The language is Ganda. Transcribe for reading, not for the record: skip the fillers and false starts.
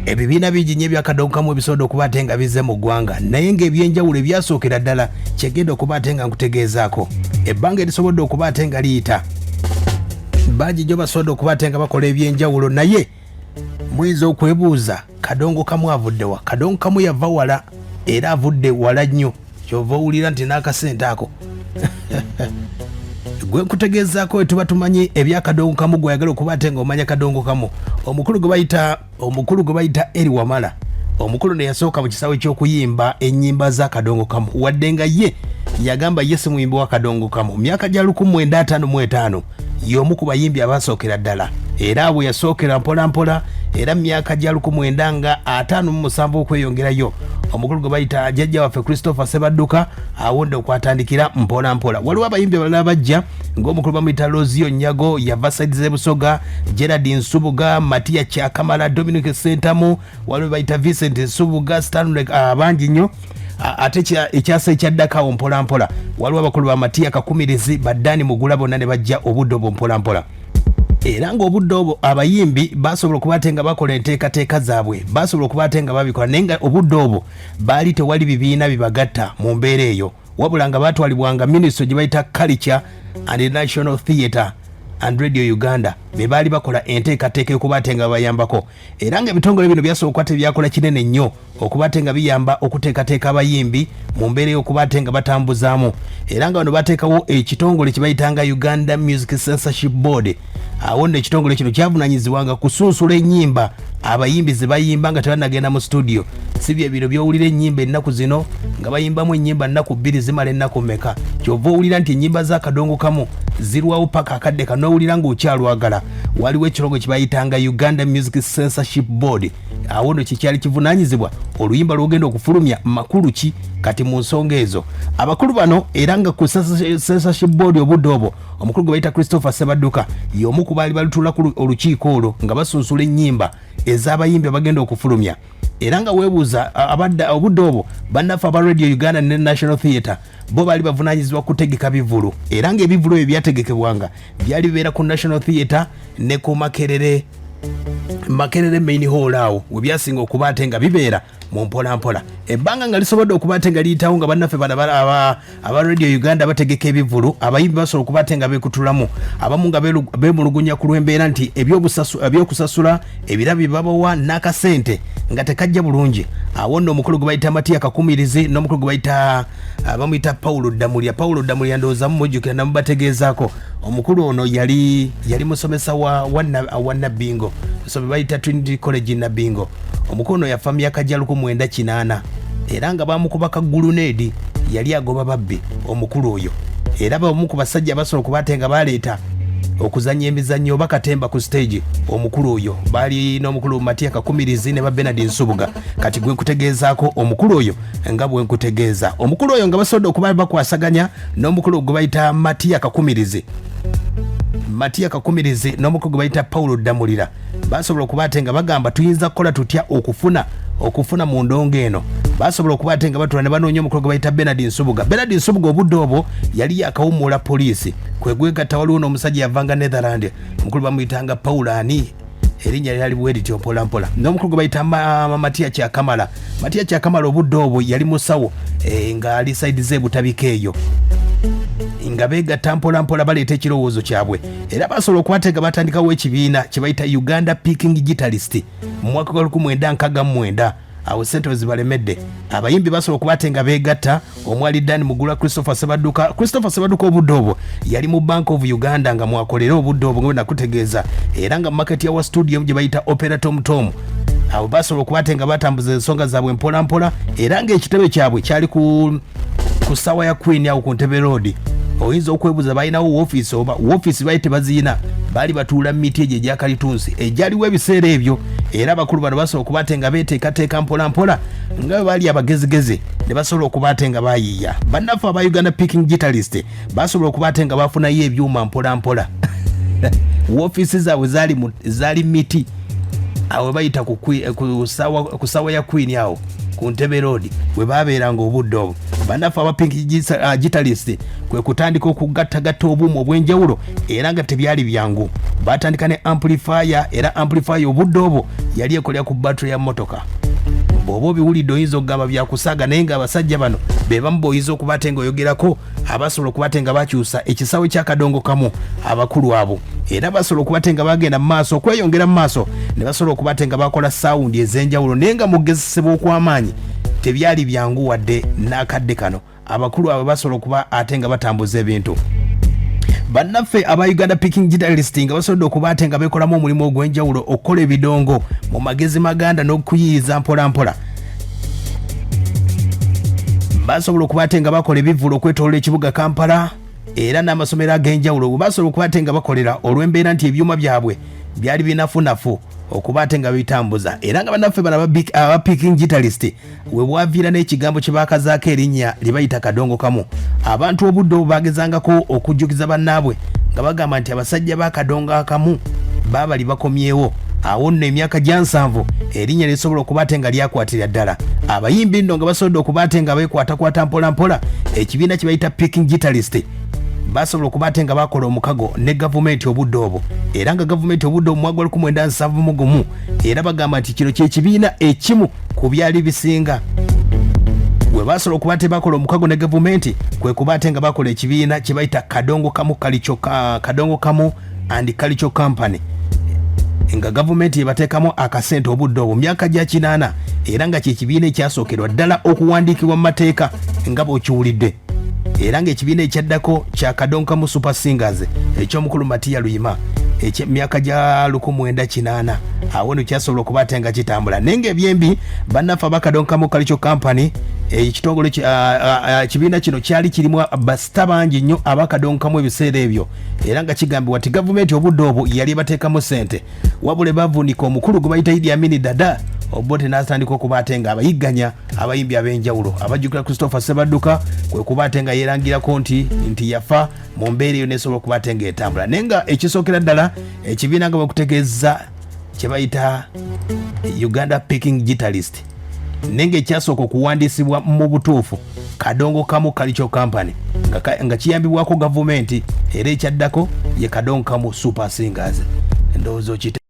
Ebibiina bingi nnyo ebyakadonkamu ebisobodde okuba ate nga bizze mu ggwanga, naye ng'ebyenjawulo ebyasookera ddala kyegenda okuba ate nga nkutegeezaako ebbanga erisobodde okuba ate nga liyita. Bangi nnyo basobodde okuba ate nga bakola ebyenjawulo, naye muyinza okwebuuza, Kadongo Kamu avudde wa? Kadongo Kamu yava wala, era avudde wala nnyo, kyova owulira nti n'akasente ako gwe nkutegeezaako. Wetuba tumanyi ebyakadongo kamu, gweyagala okuba ate nga omanya kadongo kamu, omukulu gwe bayita Eri Wamala, omukulu neyasooka mu kisaawe ky'okuyimba ennyimba za kadongo kamu, wadde nga ye yagamba ye si muyimbi wa kadongo kamu. Myaka gya 1955 y'omu ku bayimbi abasookera ddala, era bwe yasookera mpola mpola, era mu myaka gya 1957 okweyongerayo, omukulu gwe bayita jjajja waffe Christopher Sebadduka, awo nno okwatandikira mpola mpola. Waliwo abayimbi abalala bajja ng'omukulu bamuyita Lozio Nyago, yava side z'Ebusoga, Gerard Nsubuga, Matiya Kyakamala, Dominic Sentamu, waliwo bayita Vincent Nsubuga, Stanley, bangi nnyo. Ate ekyasa ekyaddako awo mpola mpola waliwo abakulu ba Matiya Kakumirizi, Badani Mugula, bonna ne bajja obudde obwo mpola mpola. Era ng'obudde obwo abayimbi basobola okuba ate nga bakola enteekateeka zaabwe, basobola okuba ate nga babikola, naye nga obudde obwo baali tewali bibiina bibagatta mu mbeera eyo, wabula nga batwalibwanga minisitule gye bayita Culture and National Theatre and Radio Uganda, be baali bakola enteekateeka ekuba ate nga babayambako. Era nga ebitongole bino byasobola okuba tebyakola kinene nnyo okuba ate nga biyamba okuteekateeka abayimbi mu mbeera ey'okuba ate nga batambuzaamu. Era nga bano bateekawo ekitongole kye bayitanga Uganda Music Censorship Board. Awo nno ekitongole kino kyavunanyizibwanga kusunsula ennyimba abayimbi ze bayimba nga tebanagenda mu studio. Si bye bino by'owulira ennyimba ennaku zino nga bayimbamu ennyimba nnaku 2, zimala ennaku mmeka. Kyova owulira nti ennyimba z'akadongo kamu zirwawo paka akadde kanoowulira ng'okyalwagala. Waliwo ekitongole kye bayitanga Uganda Music Censorship Board. Awo nno kyekyali kivunaanyizibwa oluyimba lwogenda okufulumya makulu ki. Kati mu nsonga ezo abakulu bano, era nga ku censorship board obudde obwo, omukulu gwe bayita Christopher Sebadduka y'omu ku baali balutuula ku olukiiko olwo nga basunsula ennyimba ez'abayimbi abagenda okufulumya. Era nga weebuuza, abadde obudde obwo bannaffe aba Radio Uganda ne National Theatre bo baali bavunaanyizibwa kutegeka bivulu, era ng'ebivulu ebyo byategekebwanga byali bibeera ku National Theatre ne ku Makerere Main Hall, awo we byasinga okuba ate nga bibeera mu mpolampola. Ebbanga nga lisobodde okuba ate nga liyitawo nga bannaffe bano aba Radio Uganda bategeka ebivulu, abayimbi basobola okuba ate nga beekutulamu, abamu nga beemulugunya ku lw'embeera nti ebyokusasula ebirabo bye babawa n'akasente nga tekajja bulungi. Awo nno omukulu gwe bayita Matiya Kakumirizi n'omukulu gwe bayita bamuyita Paulo Ddamulya. Paulo Ddamulya ndowooza mumujjukira, namubategeezaako. Omukulu ono yali musomesa wa Nabbingo, so be bayita Trinity College Nabbingo. Omukulu ono yafa myaka gya 1980, era nga bamukuba kaguluneedi, yali agoba babbi omukulu oyo. Era bamu ku basajja basobola okuba ate nga baleeta okuzanya emizannyo oba katemba ku stage. Omukulu oyo baali n'omukulu Matiya Kakumirizi ne ba Benard Nsubuga. Kati gwe nkutegeezaako omukulu oyo, nga bwe nkutegeeza omukulu oyo nga basobodde okuba bakwasaganya n'omukulu gwe bayita Matiya Kakumirizi, Matiya Kakumirizi n'omukulu gwe bayita Paulo Ddamulira, basobola okuba ate nga bagamba, tuyinza kukola tutya okufuna mu ndongo eno? Basobola okuba ate nga batula ne banoonya omukulu gwe bayita Benard Nsubuga. Benard Nsubuga obudde obwo yali yakawummuula poliisi, kwe gwegatta waliwo n'omusajja yavanga Netherland, omukulu bamuyitanga Paulo ani, erinnya lyali bwe lityo mpolampola, n'omukulu gwe bayita Matiya Kyakamala. Matiya Kyakamala obudde obwo yali musawo, ng'ali side z'ebutabika eyo, nga beegatta mpolampola baleeta ekirowoozo kyabwe, era basobola okuba nga batandikawo ekibiina kye bayita Uganda Picking Guitarist mu mwaka gwa 1969. Awo sente we zibalemedde, abayimbi basobola okuba ate nga beegatta, omwali Dan Mugula, Christopher Sebaduka. Christopher Sebaduka obudde obwo yali mu Bank of Uganda nga mwakolera obudde obwo, nga bwe nakutegeeza, era nga market ya wa studio gye bayita Opera Tom Tom. Abo basobola okuba ate nga batambuza ensonga zaabwe mpola mpola, era ng'ekitebe kyabwe kyali ku ssaawa ya Queen awo ku Ntebe Road. Oyinza okwebuuza, balinawo woofiisi oba woofiisi baali tebaziyina, baali batuula mu miti egyo egyakalitunsi egyaliwo ebiseera ebyo. Era abakulu bano basobola okuba ate nga beeteekateeka mpola mpola, nga bwe baali abagezigezi, ne basobola okuba ate nga bayiiya. Bannaffe aba Uganda Picking Guitarist basobola okuba ate nga bafunayo ebyuma mpola mpola. Woofiisi zaabwe zaali miti. Awo bayita ku ssaawa ya Queen awo ku Ntebe Road we baabeeranga obudde obwo. Bannaffe aba Pink Guitarist kwe kutandika okugattagatta obuuma obw'enjawulo, era nga tebyali byangu. Batandika ne amplifier, era amplifier obudde obwo yali ekolera ku battery ya mmotoka. Bw'oba obiwulidde oyinza okugamba byakusaaga, naye ng'abasajja bano be bamu b'oyinza okuba ate ng'oyogerako abasobola okuba ate nga bakyusa ekisawe ky'akadongo kamu. Abakulu abo era basobola okuba ate nga bagenda mu maaso okweyongera mu maaso ne basobola okuba ate nga bakola sound ez'enjawulo, naye nga mugezesebwa okw'amaanyi tebyali byangu wadde n'akadde kano. Abakulu abo basobola okuba ate nga batambuza ebintu. Bannaffe aba Uganda Picking Guitarist nga basobodde okuba ate nga beekolamu omulimu ogw'enjawulo okukola ebidongo mu magezi maganda n'okuyiiza mpolampola, basobola okuba ate nga bakola ebivvulu okwetolola ekibuga Kampala era n'amasomero ag'enjawulo, bwe basobola okuba ate nga bakolera olw'embeera nti ebyuma byabwe byali binafunafu okuba ate nga bitambuza. Era nga bannaffe bano aba Picking Guitarist we bwaviira n'ekigambo kye baakazaako erinnya lye bayita Kadongo Kamu. Abantu obudde obwo bagezangako okujjukiza bannaabwe nga bagamba nti abasajja ba Kadongo Akamu baabali bakomyewo. Awo nno emyaka gya 70 erinnya lisobola okuba ate nga lyakwatirira ddala. Abayimbi nno nga basobodde okuba ate nga beekwatakwata mpolampola ekibiina kye bayita Picking Guitarist, basobola okuba ate nga bakola omukago ne gavumenti obudde obwo, era nga gavumenti obudde obwo mwaka gwa 1971, era bagamba nti kino kyekibiina ekimu ku byali bisinga bwe basobola okuba ate bakola omukago ne gavumenti, kwe kuba ate nga bakola ekibiina kye bayita Kadongo Kamu Kalico, Kadongo Kamu and Culture Company, nga gavumenti yebateekamu akasente obudde obwo myaka gya 80, era nga kyekibiina ekyasookerwa ddala okuwandiikibwa mu mateeka nga bw'okiwulidde. Era ng'ekibiina ekyaddako kya Kadonkamu Super Singers eky'omukulu Matiya Luyima ekyemyaka gya 1980, awo no kyasobola okuba ate nga kitambula. Naye ng'ebyembi bannaffe aba Kadonkamu Culture Company, ekitongole ekibiina kino kyali kirimu basita bangi nnyo abakadonkamu ebiseera ebyo, era nga kigambibwa nti gavumenti obudde obwo yali ebateekamu ssente, wabula bavuunika omukulu gwe bayita Idi Amini Dada Obote n'atandika okuba ate nga abayigganya abayimbi ab'enjawulo. Abajjukira Christopher Sebadduka kwe kuba ate nga yeerangirako nti yafa. Mu mbeera eyo nesobola okuba ate ng'etambula, naye nga ekisookera ddala ekibiina nga bwekutegeeza kye bayita Uganda Picking Guitarist, naye ng'ekyasooka okuwandiisibwa mu butuufu Kadongo Kamu Culture Company nga kiyambibwako gavumenti, era ekyaddako ye Kadongo Kamu Super Singers. Ndowooza okite.